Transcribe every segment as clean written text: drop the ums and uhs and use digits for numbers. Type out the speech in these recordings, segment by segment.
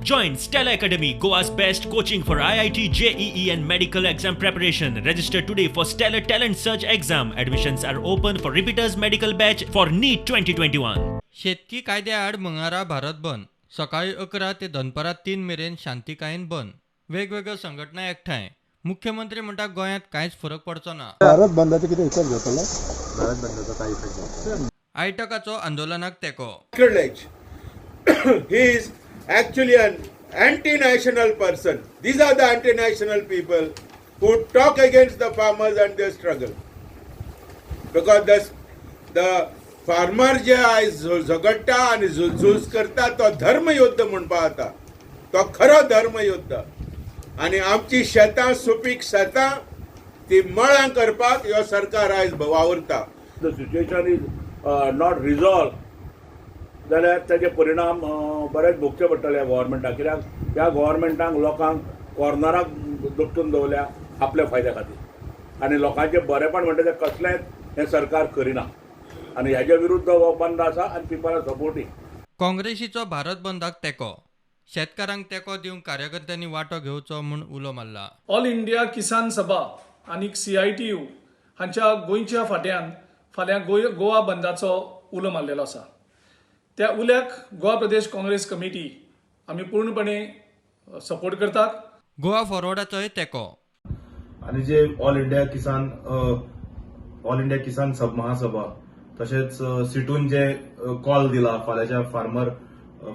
Join Stella Academy, Goa's best coaching for IIT, JEE, and medical exam preparation. Register today for Stellar Talent Search exam. Admissions are open for repeaters medical batch for NEET 2021. शेतकी कायद्या आड मंगळारा भारत बंद. सकाळी 11 ते दनपारां 3 मेरेन शांतिकायेन बंद. वेगवेगळ्यो संघटना एकठांय. मुख्यमंत्री म्हणटा, गोंयांत कांयच फरक पडचो ना. भारत बंदाचो कितें इफेक्ट जातलो? भारत बंदाचो काय इफेक्ट जावचो? आयटकाचो आंदोलनाक तेंको. Sacrilege. He is actually an anti-national person. These are the anti-national people who talk against the farmers and their struggle. Because the farmer जे आयज झगडटा आनी झूज करता, तो धर्मयुद्ध म्हणपा जाता. तो खरो धर्मयुद्ध आनी आमची शेतां, सुपीक शेतां, ती मळां करपाक ह्यो सरकार आयज वावुरता. The situation is not resolved जाल्यार ताजे परिणाम बरेच भोगचे पडटले ह्या गव्हर्मेंटाक, कित्याक ह्या गव्हर्मेंटाक लोकांक कॉर्नराक दपटून दवरल्या आपल्या फायद्या खातीर आनी लोकांचें बरेपण म्हणटा तें कसलेंच हें सरकार करिना आनी ह्याच्या विरुद्ध हो बंद आसा आनी पिपल are supporting. काँग्रेसीचो भारत बंदाक तेंको. शेतकारांक तेंको दिवंक कार्यकर्त्यांनी वांटो घेवचो म्हूण उलो मारला. ऑल इंडिया किसान सभा आनी सीआयटीयू हांच्या गोंयच्या फांट्यान फाल्यां गोवा बंदाचो उलो मारलेलो आसा. त्या उल्याक गोवा प्रदेश काँग्रेस कमिटी आमी पूर्णपणे सपोर्ट करतात. गोवा फॉरवर्डाचोय तेंको. आणि जे ऑल इंडिया किसान सब महासभा तशेंच सिटून जे कॉल दिला फाल्यांच्या फार्मर,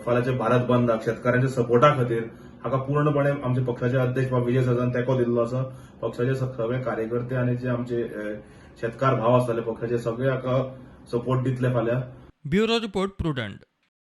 फाल्यांच्या भारत बंदाक शेतकारांच्या सपोर्टा खातीर, हाका पूर्णपणे आमच्या पक्षाचे अध्यक्ष बाब विजय सरदान तेंको दिल्लो आसा. पक्षाचे सगळे कार्यकर्ते आनी जे आमचे शेतकार भाव आसतले पक्षाचे, सगळे हाका सपोर्ट दितले फाल्यां. Bureau report, prudent.